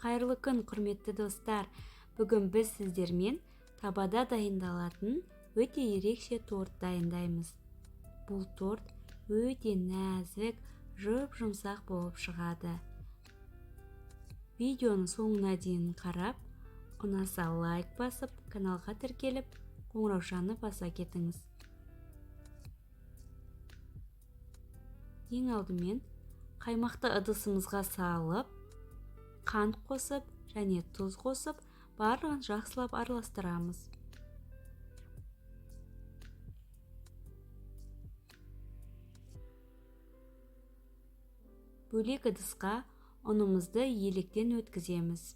Қайырлы күн, құрметті достар! Бүгін біз сіздермен табада дайындалатын өте ерекше торт дайындаймыз. Бұл торт өте нәзік, жұп-жұмсақ болып шығады. Видеоның соңына дейін қарап, ұнаса лайк басып, каналға тіркеліп, қоңыраушаны баса кетіңіз. Ең алдымен қаймақты ыдысымызға салып, қант қосып және тұз қосып, барлығын жақсылап араластырамыз. Бөлек ыдысқа ұнымызды електен өткіземіз.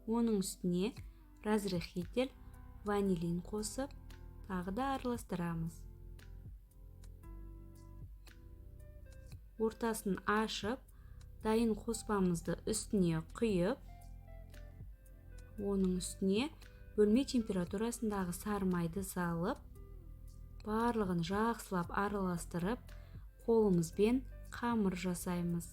Оның үстіне разрыхлитель, ванилин қосып, тағы да араластырамыз. Ортасын ашып, дайын қоспамызды үстіне құйып, оның үстіне бөлме температурасындағы сары майды салып, барлығын жақсылап араластырып, қолымызбен қамыр жасаймыз.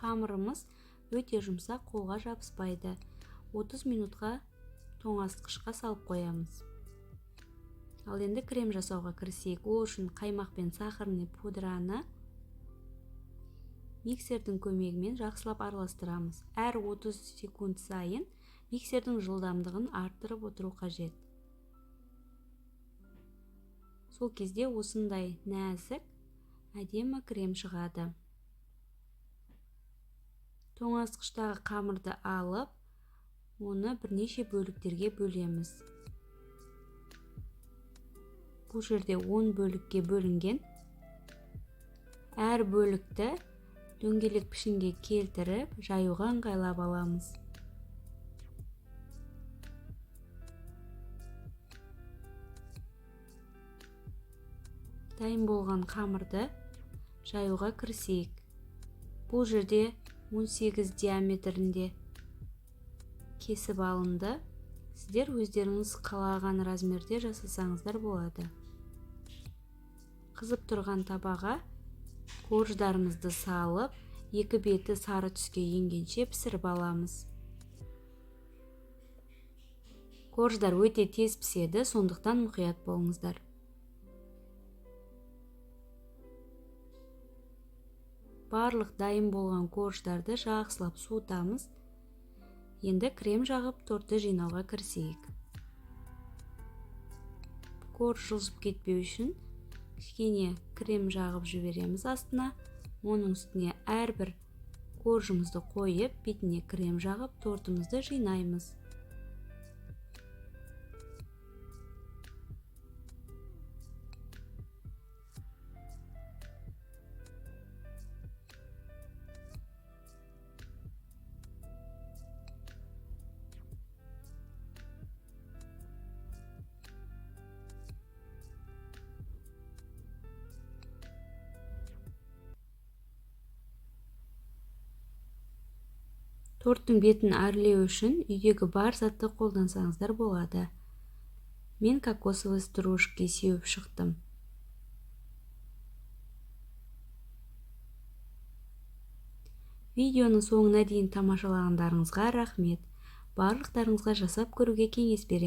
Қамырымыз өте жұмсақ, қолға жабыспайды. 30 минутқа тоңазытқышқа салып қоямыз. Ал енді крем жасауға кірісейік. Ол үшін қаймақ пен сахарный пудраны миксердің көмегімен жақсылап араластырамыз. Әр 30 секунд сайын миксердің жылдамдығын арттырып отыру қажет. Сол кезде осындай нәзік, әдемі крем шығады. Тоңазытқыштағы қамырды алып, оны бірнеше бөліктерге бөлеміз. Бұл жерде 10 бөлікке бөлінген. Әр бөлікті дөңгелек пішінге келтіріп, жаюға ыңғайлап аламыз. Дайын болған қамырды жаюға кірісейік. Бұл жерде 18 диаметрінде кесіп алынды. Сіздер өздеріңіз қалаған размерде жасасаңыздар болады. Қызып тұрған табаға корждарымызды салып, екі беті сары түске енгенше пісіріп аламыз. Корждар өте тез піседі, сондықтан мұқият болыңыздар. Барлық дайын болған корждарды жақсылап суытамыз. Енді крем жағып, тортты жинауға кірісейік. Корж жылжып кетпеу үшін кішкене крем жағып жібереміз астына. Оның үстіне әрбір коржымызды қойып, бетіне крем жағып, тортымызды жинаймыз. Торттың бетін әрлеу үшін үйдегі бар затты қолдансаңыздар болады. Мен кокосовый стружки сеуіп шықтым. Видеоның соңына дейін тамашалағандарыңызға рахмет. Барлықтарыңызға жасап көруге кеңес беремін.